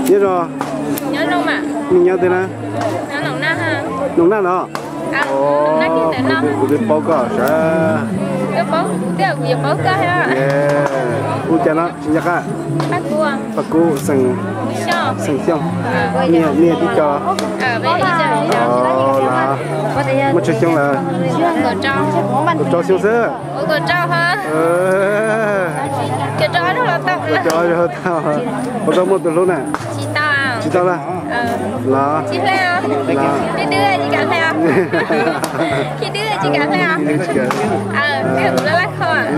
Nyob zoo. Nyob zoo mas. Nej nyob twg na? Nyob Noom Naj ha. Noom Naj no? Ov, kuv twb paub koj sav. Twb paub, twb kuv yuav paub koj thiab. Ub, cas no tsis nco qab? Paj Kub. Paj Kub, xeem, xeem Xyooj. Nej, nej tib co? Ov, los muaj tsawg xyoo lawm? Kaum rau xyoo xwb. Kaum rau zog tau. Puas tau muaj tus hlub na? Tsis tau lawm. Los, los.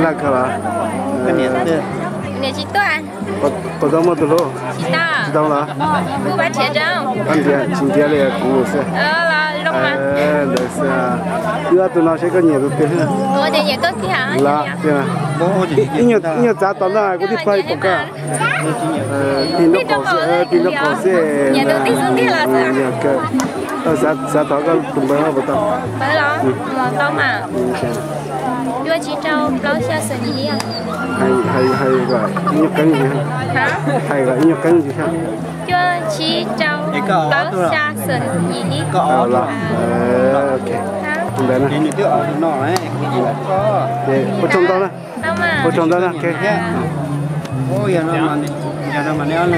Laj kho los? Puas tau muaj tus hlub? Tsis tau los? Pab ntiav, tsis ntiav li kuv xwb. Ntawd xwb. Wb ob tug no seb koj nyiam tus twg. Los, ib nyuag txav tom ntej kuv tib pab pom koj. Tig nraub qaum xwb, tig nraub qaum xwb. Xav thov koj tus npawb puas tau? Hais kom ib nyuag qeeb ntsis, hais kom ib nyuag qeeb ntsis thiab. Ntawd na. Ua tsaug ntau na. Ua tsaug ntau na.